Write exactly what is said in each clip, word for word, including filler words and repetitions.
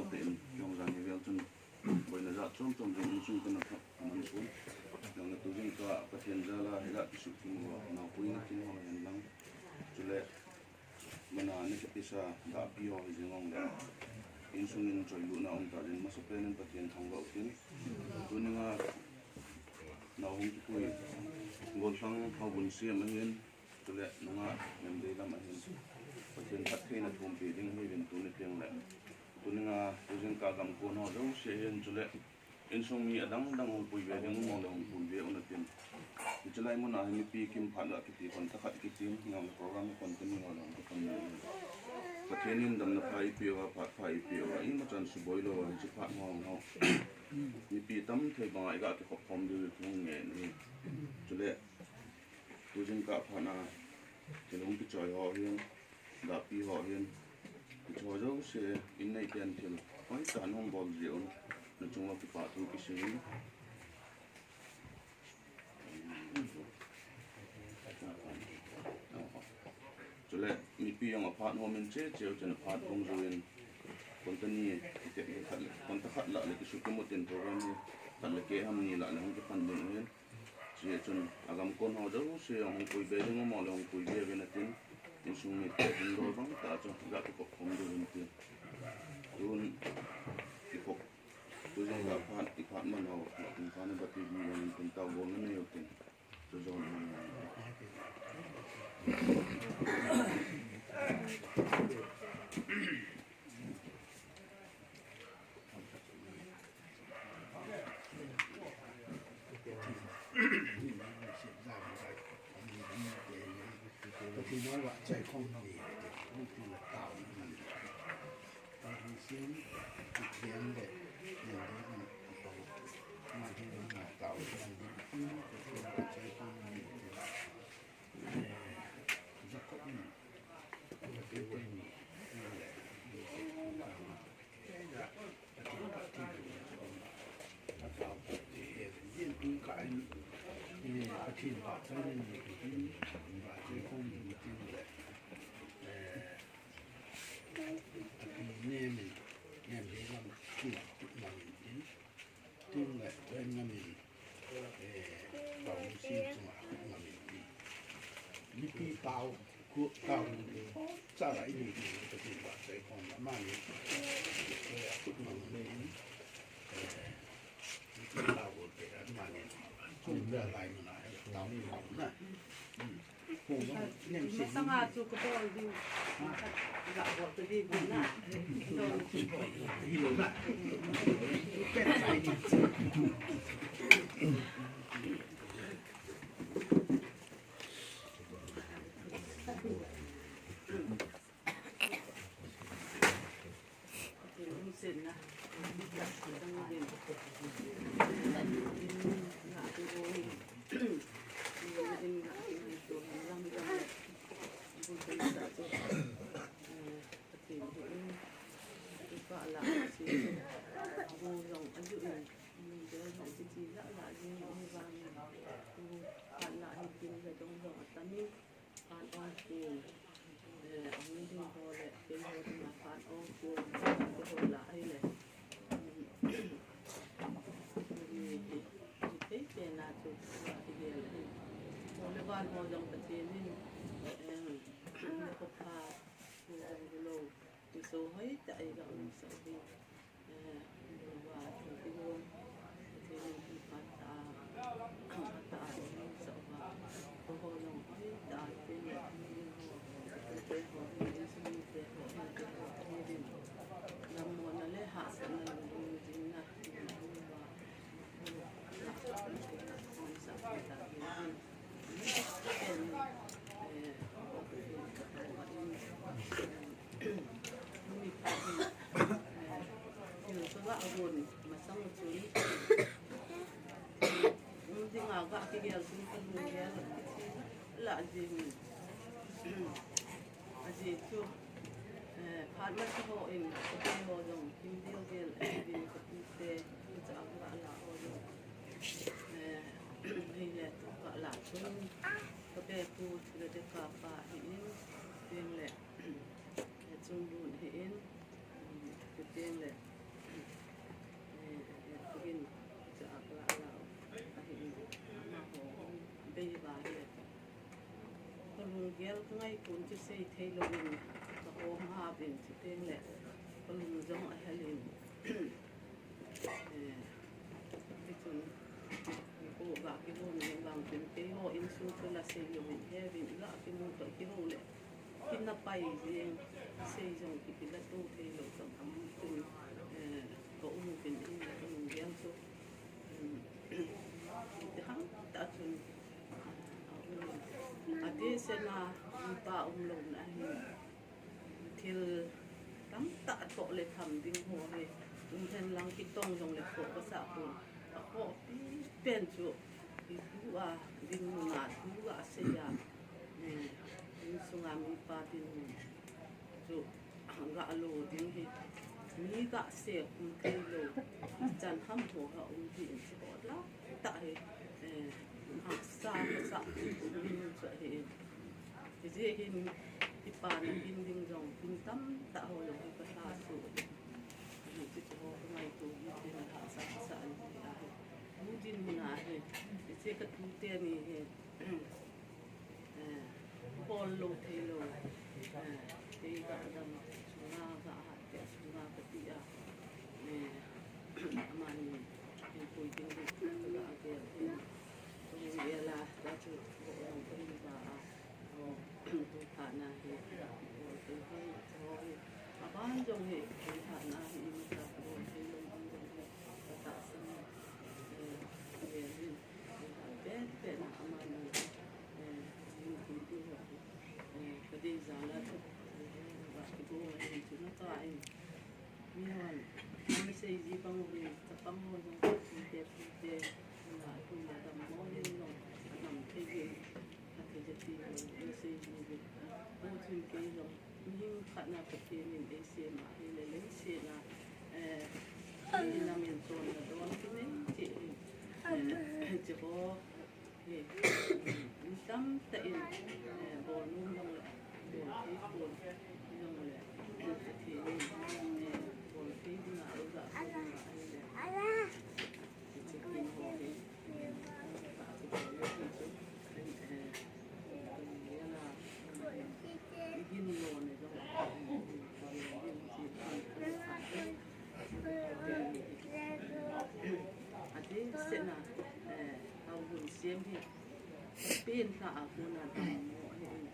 Te in, jong jan hi vel chun, boina jat chom chom jong insung kana pha, aman pun. Nang na tu jing ka, Pathen jal a, hila kisuh kim uva, naupui na kin ho hen lang. Chule, mana ni ka pisa, da pi ho hi jing ong le. Insung in choi lu na um ta jin, masa pen in Pathen thangvah u tin. Tuninga, nau hung kipui, Golhang Haobunsiam ahin, Chule nunga Nemdei lam ahin Pathen phattheina thumpeh ding hiuvin tuni teng le. Tuninga tujingkah gam kon ho jouse hin chule insung mi adang dang hung puibe ding um le hung puibe un atin. Hiche lai mun a hi mipi kim phat ga kiti, konta khat kiti, nang program hi konta ni ho le hung kipan ni. Pathen in damna pha eipeh uva, phat pha eipeh uva, imachan suboi louva hiche phat ho ho. Mipi tam thei banga iga kikhop khom diu hi kahung ngen ahi. Chule Tujingkah phat a, thil hung kichoi ho hin, dahpi ho hin, kichoi jouse, in nei ten thil hoitah in hung bol jeh un, na chunga kipa thu kisei in. Chule, mipi jong aphat hom in che cheu chun aphat hung ju in, konta ni, khat le, konta khat lah le kisu kimu tin program hi, khat le keh ham ni lah le hung kipan ding ahin. Hichun agam kon ho jouse jong hung puibe ding um le hung puibe uvin atin, insung mite ding dol bang tah chu ga kikop khom diu ahin tin. Tun kikop, tujingkah phat, kiphat man ho, kum khat ni bati ding ahin tin, taobolna nei u tin. Chu jong Tin le, ven ngam in, eh, pao si chunga ngam in ti. Mipi pao, ku, pao, cha la ini ti, ka tin ba, sai kon la, ma ni, eh, ku ngam in, eh, mipi pao, te, ma ni, ku la lai na, eh, pao, na. Hmm. Masanga chu ka bol ding. Ka bol ta ding na. Phat ong pu, eh, ahung ding ho le, kei ho dinga phat ong pu, kei ho lah ahile. Ni, ni, ni, kei te na chu, kei gel ahi. Ho le van ho jong Pathen in, eh, ni ko pha, ni jong lou, ni so hoi ta ai ga um sa hi. Masang chun, um, dinga ga kigel chun ka lunggel la jing. Ajeh chu, eh, phat masa ho in, ka pi ho jong, kim dil dil, eh, din ka pi te, ka cha ka la ho jong. Eh, hile, ka la chun, ka pe pu, ka de ka pa hi in, tin le, eh, chung bun hi in, tin le, Ngaikun chu sei thei louvin, ka hom hap in chuteng le, ka lung jong ahel in. Eh, tichun, i ko ga kihou in vang chun, keiho insung chu la sei louvin, he vin ga kimu toh kihou le, kina pai jeng, sei jong kipi la to thei lou jong aum chun, eh, ka um uvin in le ka lung jeng chu, um, ti ham ta chun, Adeh sena mipa umlouna hin thil tamtah toh le tham ding ho hi um hen lang, kitong jong le toh kasah pon. Akhohpi pen chu itu a dinmun a thu gasei a, eh, insunga mipa dinmun chu ga lo ding hi, mi gasei um thei lou, chan ham ho ha um hi in, chu ho la tah hi, eh, hahsa kasah ding chu ahi in. Hijeh hin, kipana kin ding jong, kin tamtah ho jong hi ka lhasuh in. Hichu chu ho ka ngaito hi, kin hahsa kasah in hi ahi. Mu dinmun ahi. Hiche ka tute ni hi. Eh, bol lou thei lou. Eh, kei ga dam sunga ga hat te sunga ka ti a. Eh, amani, eh, pui ting dik ka ga gel in. Pui gel a, ta chu bol lou thei lou ba a. Oh, tu pha na hi, ga bol thei hi, oh, hi. Aban jong hi, tu pha na hi, in ka bol thei lou ban jong hi. Ka tahsan, eh, gel in. Mihing khat na Pathen in eisem a, ahile leiset a, eh, mi lam in chonna don kinei cheh hi, eh, hiche ho hi, mi tamtah in, eh, bol nom jong le, bol thei pon jong le, Pathen in, eh, bol thei dinga, eiga bol dinga, ahile, hiche kin ho hi, eh, ka kibol lou hi chu, eh, Adeh sena, eh, hou hun sem hi, pen lha a kona dammo ahi in,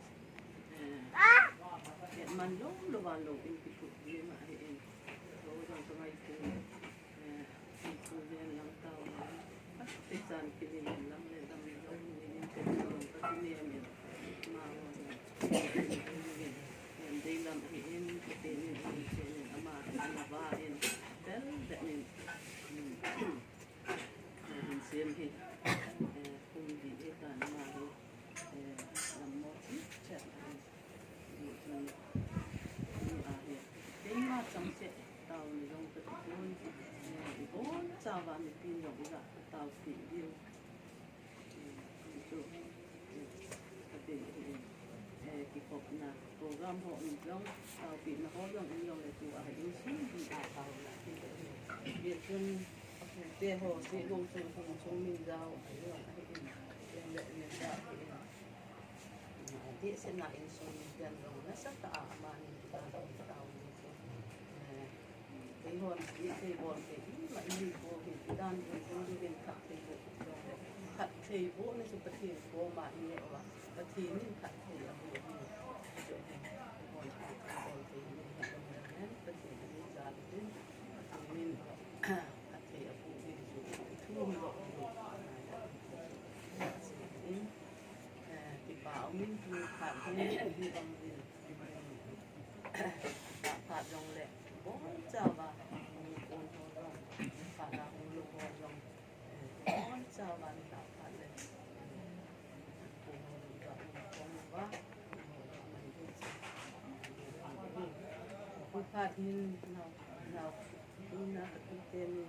eh, man lou lou a lou in kiphut jeng ahi in, lou jong ka ngaito, eh, Pu len lang tao lang. Tichan kini len lang le dam le dam ni in te lang ka kini em em. Ma wa ya. Len dei lam hi in te ni in te ni ama ana va in. Bel de ni. Hin sem hi. Eh, kum di e ta na ma hi. Eh, lam mo chi chat. Keima chang se tao ni jong ka ti pon, eh, ibon chauva mipin jong iga taopi diu. Eh, chu, eh, ka ti, eh, eh, kikopna program ho in jong taopina ho jong in jong le tua hin sum di a taona. Ye chun, te ho se jong chun hung chung min jao, ayo, ahi in, in le, in le, in. Adeh sena insung ni dan jong nasatah a amani dan jong tao ni chu. Eh, keihon, i thei bon thei, i ma i po hi, i dan jong jong jong khat thei bo jong le. Khat thei bo na chu Pathen koma i neh uva. Pathen in khat thei apo hi. Chu hi, bon thei, bon thei, i khat jong le. Pathen in jal in, Pathen in khat thei apo hi chu. Thu hi bo hi. In, Eh, kipa umin tu phat hin, hi bang hin. Phat jong le, bon chauva, kon ho jong, phat a hung lou ho jong, eh, bon chauva ni ta phat le. Kon ho jong ka hung kong uva, kon ho jong man hi. Phat hin, nao, nao, ina ka tu te ni,